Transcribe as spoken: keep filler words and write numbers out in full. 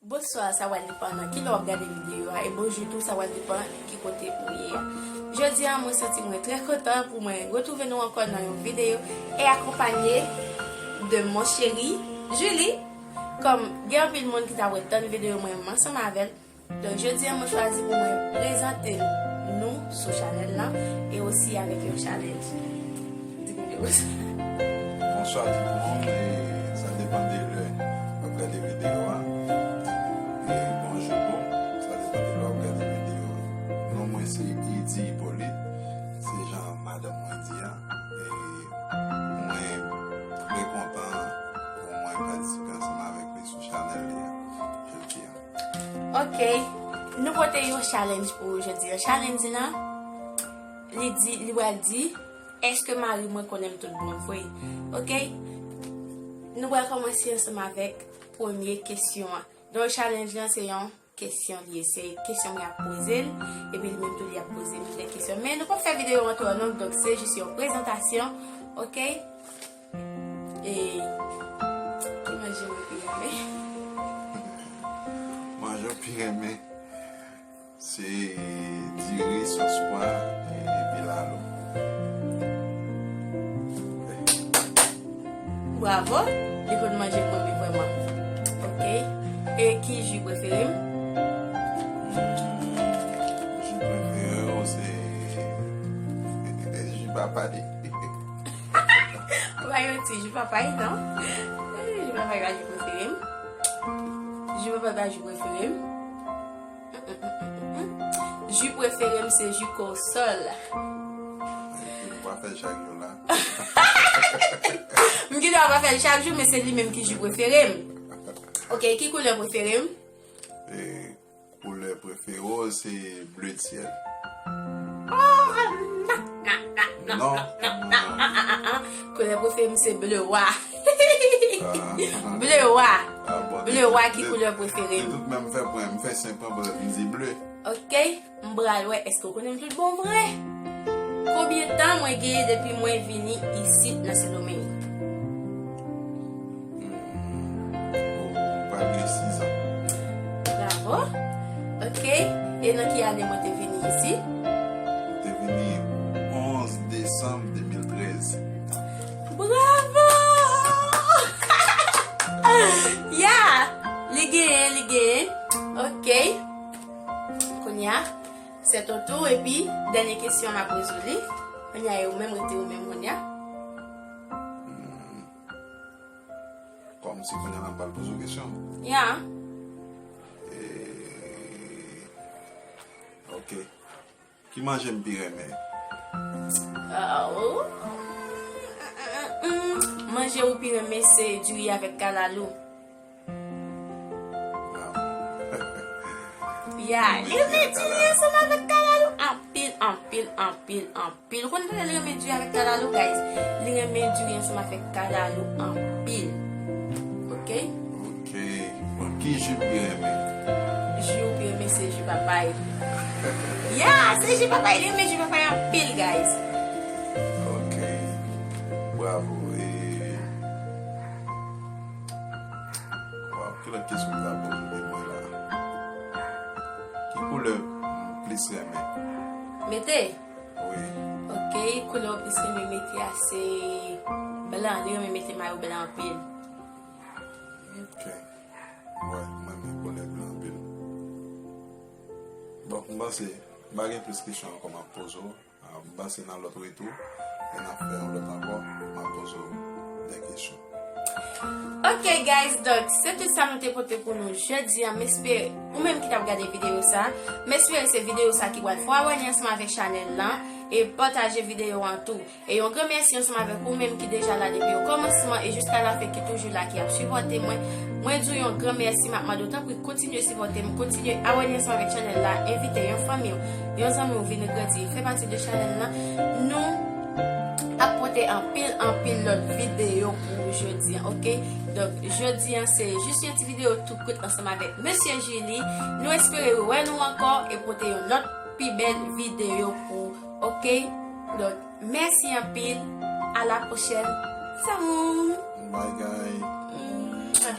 Bonswa, sa pral depann nan ki lè w ap gade videyo a, e bonjou tou, sa pral depann ki kote ou ye a. Jodi a, mwen santi mwen trè kontan pou mwen retwouve nou ankò nan yon videyo e akonpanye de mon chéri, Julie. Kòm gen anpil moun ki ta pral tann videyo mwen menm ansanm avè l, donk jodi a, mwen chwazi pou mwen prezante nou sou chanèl la e osi avèk yon challenge. Di videyo sa. Bonswa tout moun, e sa depann de lè w ap gade videyo a. E bonjou tou, sa depann de lè w ap gade videyo a. Non mwen se Idi Hyppolite, se jan madanm mwen di a. E mwen trè kontan pou mwen patisipe ansanm avèk li sou chanèl li a jodi a. Ok, nou pote yon challenge pou ou jodi a. Challenge lan, li di, li pral di, èske mari mwen konnen m tout bon vre? Ok? Nou pral kòmanse ansanm avèk premye kesyon an. Donk, challenge lan se yon kesyon li ye. Se kesyon mwen ap poze l, epi li menm tou li ap poze m de kesyon. Men nou p ap fè videyo an twò long, donk se jis yon prezantasyon, ok? E ki manje mwen pi renmen? Manje w pi renmen, se diri, sòs pwa, e, epi lalo. Bravo! Li konn manje mwen pi vrèman. Ok. E ki ji prefere m? Ji prefere w se ji papay. Ou pa yon ti ji papay, non? Ji papay pa ji prefere m. Ji papay pa ji prefere m. Ji prefere m se ji kòsòl. Ou pa fè l chak jou la. M gen dwa pa fè l chak jou, men se li menm ki ji prefere m. Ok, ki koulè prefere m? E, koulè prefere w se ble syèl. Oh, non, non, non, non, non, non, non, non, non. Koulè prefere m se ble wa. Ah. Ble wa. Ah, bon, ble wa ki koulè prefere m. Tout menm fè pwen, m fè senp an, bon, m di ble. Ok, m pral wè èske w konnen m tout bon vre. Konbyen tan mwen genyen depi mwen vini isit nan Sendomeng? Hmm, ou pral gen sis an. Bravo. Ok, e nan ki ane mwen te vini isit? Ou te vini onz desanm de mil trèz. Bravo! Ya! Li genyen, li genyen. Ok. Kounye a, se ton tour, epi dènye kesyon m ap poze w li. Kounye a, e ou menm, rete ou menm kounye a. Hmm. Kòmsi kounye a m ap pral poze w kesyon. Ya. E, ok. Ki manje m pi renmen? Oh. Manje ou pi renmen se diri avèk kalalou. Bravo. Ya, li renmen diri ansanm avèk kalalou anpil, anpil, anpil, anpil. Ou konn tande li renmen diri avèk kalalou, guys. Li renmen diri ansanm avèk kalalou anpil. Ok? Ok. Bon, ki ji w pi renmen? Ji ou pi renmen se ji papay. Ya, se ji papay, li renmen ji papay anpil, guys. Ok. Bravo. E, waw, ki lòt kesyon m ta poze w mwen la? Ki koulè m plis renmen? Mete? Wi. Ok, koulè w plis renmen mete a se blan, li renmen mete mayo blan anpil. Ok. Wi, mwen renmen koulè blan anpil. Bon, m panse, m pa gen plis kesyon ankò m ap poze w. Ah, m panse nan lòt retou, lè n ap fè yon lòt ankò, m ap poze w de kesyon. Ok, guys, donk, se tout sa nou te pote pou nou jodi a. M espere, ou menm ki t ap gade videyo sa, m espere se videyo sa ki pral fè w abòne ansanm avèk chanèl lan e pataje videyo an tou. E yon gran mèsi ansanm avèk ou menm ki deja la depi okòmansman e jiska lafen ki toujou la, ki ap sipòte mwen. Mwen di w yon gran mèsi, m ap mande w tanpri kontinye sipòte m, kontinye abòne ansanm avèk chanèl la, envite yon fanmi w, yon zanmi w vin grandi, fè pati de chanèl lan. Nou ap pote anpil, anpil lòt videyo pou ou jodi a, ok? Donk, jodi a, se jis yon ti videyo tou kout ansanm avèk Mesye Julie. Nou espere wè nou ankò e pote yon lòt pi bèl videyo pou ou, ok? Donk, mèsi anpil. A la pwochèn. Zanmi m. Bye, guys. Mwah.